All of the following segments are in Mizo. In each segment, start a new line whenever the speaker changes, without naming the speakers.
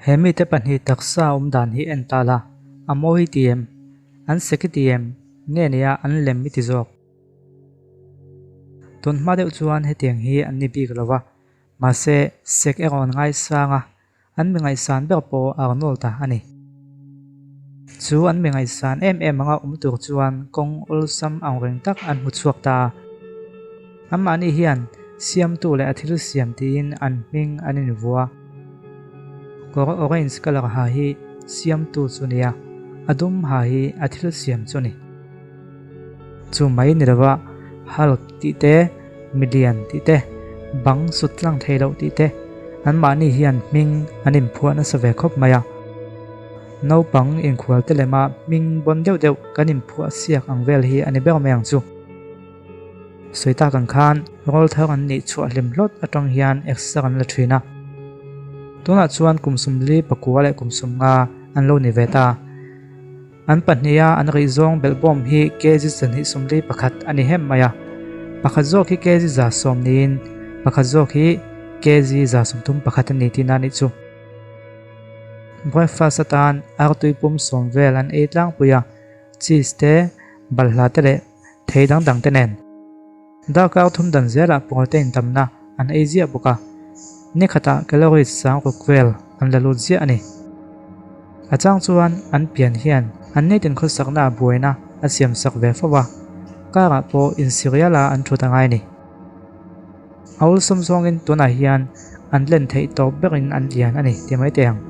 He mite pahnih taksa awm dan hi en ta la, a mawi ti em? An sek i ti em? Nge nia an lem i ti zawk? Tun hma deuh chuan hetiang hi an ni bik lo va, mahse sek erawh an ngaisang a, An mi ngaihsan ber pawh Arnold-a a ni. Chu an mi ngaihsan em em anga awm tur chuan kawng awlsam ang reng tak an hmu chhuak ta a. Anmahni hian siamtu leh a thil siam tiin an hming an invuah. Kawr orange colour ha hi siamtu chu nia, a dum ha hi a thil siam chu ni. Chu mai ni lova Hulk tih te, Milian tih te, bang sut tlang thei loh tih te, anmahni hian hming an inphuah nasa ve khawp mai a. Naupang inkhual te lema hming bawn deuh deuh kan inphuah siak ang vel hi a ni ber mai ang chu. Sawi tak ang khan rawl thar an nih chhuah hlim hlawt atang hian exer an la thin a. Tunah chuan kum 44 leh kum 50 an lo ni ve ta. An pahniha an rih zawng belhbawm hi kg 241 a ni hem mai a, pakhat zawk hi kg 110 niin pakhat zawk hi kg 131 a ni tihna a nih chu. Breakfast atan artui pum sawm vel an ei tlangpui a, cheese te, balhla te leh thei dang dang te nen. Darkar thum dan zelah protein tamna an ei ziah bawk a, ni khatah calories sang ruk vel an la lut ziah a ni. A chang chuan an pian hian an nitin khawsakna buaina a siam sak ve fo a, karah pawh insiriala an thut a ngai a ni. A awlsawm zawngin tunah hian an len theih tawp berin an lian a ni ti mai teh ang.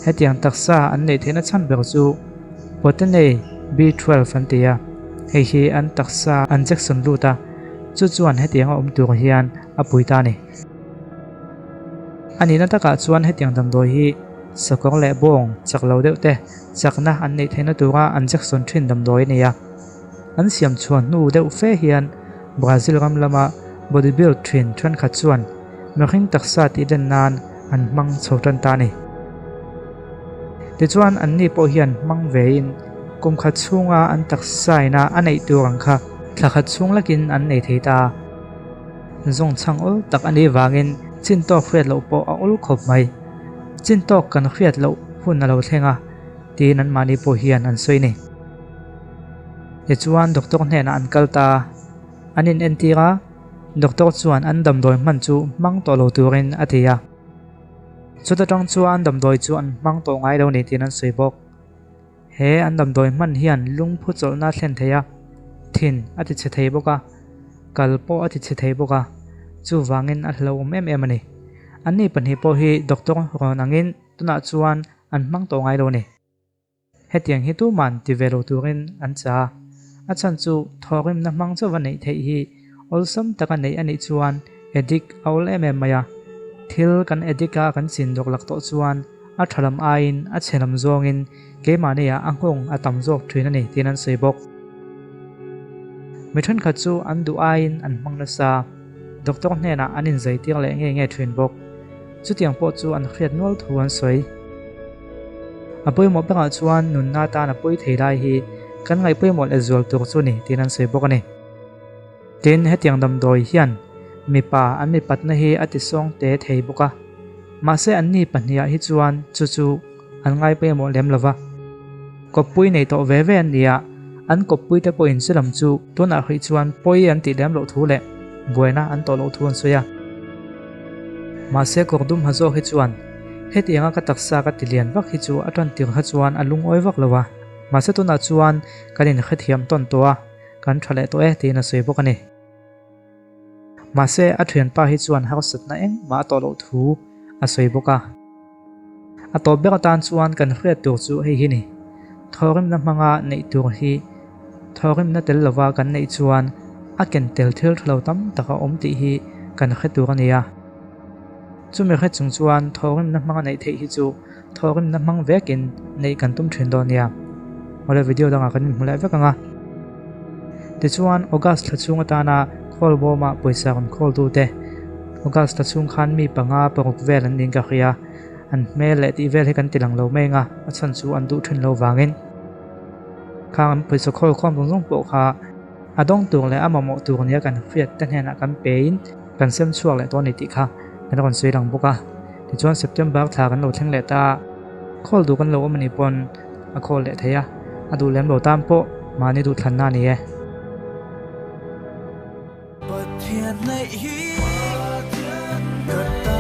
Hetiang taksa an neih theihna chhan ber chu Protein B12 an ti a, hei hi an taksa an injection lut a, chu chuan hetianga awm tur hian a pui ta a ni. A nihna takah chuan hetiang damdawi hi sakawr leh bawng chak lo deuh te chakna an neih theihna tura an injection thin damdawi a ni a. An siam chhuah hnu deuh fe hian Brazil ram lama bodybuild thin thenkhat chuan mihring taksa tih len nan an hmang chho tan ta a ni. Tichuan anni pawh hian hmang vein kum khat chhunga an taksa ina a neih tur ang kha thla khat chhung lakin an nei thei ta a. Zawng chhang awl tak a nih vangin chin tawk hriat loh pawh a awl khawp mai. Chin tawk kan hriat loh hun a lo thleng a tiin anmahni pawh hian an sawi ni. Tichuan doctor hnenah an kal ta a, an inentir a, doctor chuan an damdawi hman chu hmang tawh lo turin a ti a. Chuta tang chuan damdawi chu an hmang tawh ngai lo ni tiin an sawi bawk. He an damdawi hman hian lungphu chawlhna a thlen thei a, thin a ti chhe thei bawk a, kal pawh a ti chhe thei bawk a, chuvangin a hlauhawm em em a ni. Anni pahnih pawh hi doctor rawn angin tunah chuan an hmang tawh ngai lo a ni. Hetiang hi tuman ti ve lo turin an cha a, a chhan chu thawhrimna hmang chauha neih theih hi awlsam taka neih a nih chuan addict a awl em em mai a. Thil kan addict a kan chin dawk lak tawh chuan a tha lam aiin a chhe lam zawngin keimahniah a nghawng a tam zawk thin a ni tiin an sawi bawk. Mi thenkhat chu an duh aiin an hmang nasa, doctor hnenah an inzaitir leh nge nge thin bawk. Chutiang pawh chu an hriat nual thu an sawi. A pawimawh berah chuan nunna atan a pawi thei lai hi kan ngaih pawimawh leh zual tur chu ni tiin an sawi bawk a ni. Tin, hetiang damdawi hian mipa an mipatna hi a tisawng te thei bawk a, mahse anni pahniha hi chuan chu chu an ngai pawimawh lem lo va. Kawppui nei tawh ve ve an ni a, an kawppuite pawhin chu lam chu tunah hrih chuan pawi an tih lem loh thu leh buaina an tawh loh thu an sawi a. Mahse kawr dum ha zawk hi chuan hetianga ka taksa ka ti lian vak hi chu a tan tir kha chuan a lungawi vak lo a, mahse tunah chuan kan inhrethiam tawn tawh a, kan tha leh tawh e tiin a sawi bawk a ni. Mahse a thianpa hi chuan harsatna engmah a tawh loh thu a sawi bawk a. A tawp ber atan chuan kan hriat tur chu hei hi ni, thawhrimna hmanga neih tur hi thawhrimna tel lova kan neih chuan a ken tel thil tha lo tam tak a awm tih hi kan hre tur a ni a. Chumi hre chung chuan thawhrimna hmanga neih theih hi chu thawhrimna hmang vekin neih kan tum thin dawn nia. Awle video dangah kan inhmu leh vek ang a. Tichuan August thla chhung atana khawlbawma pawisa rawn khawltute August thla chhung khan mi panga paruk vel an niin ka hria. An hmel leh tih vel hi kan ti lang lo mai ang a, a chhan chu an duh thin lo vangin. Khang an pawisa khawl khawm zawng zawng pawh kha a dawng tur leh a mamawh tur nia kan hriat te hnenah kan pein kan sem chhuak leh tawh a ni tih kha kan rawn sawi lang bawk a. Tichuan September thla kan lo thleng leh ta a, khawl duh kan lo awm a nih pawn a khawl leh thei a, a duh lem lo tan pawh mahni duhthlanna a ni e.
Pathian neih hi ka tan.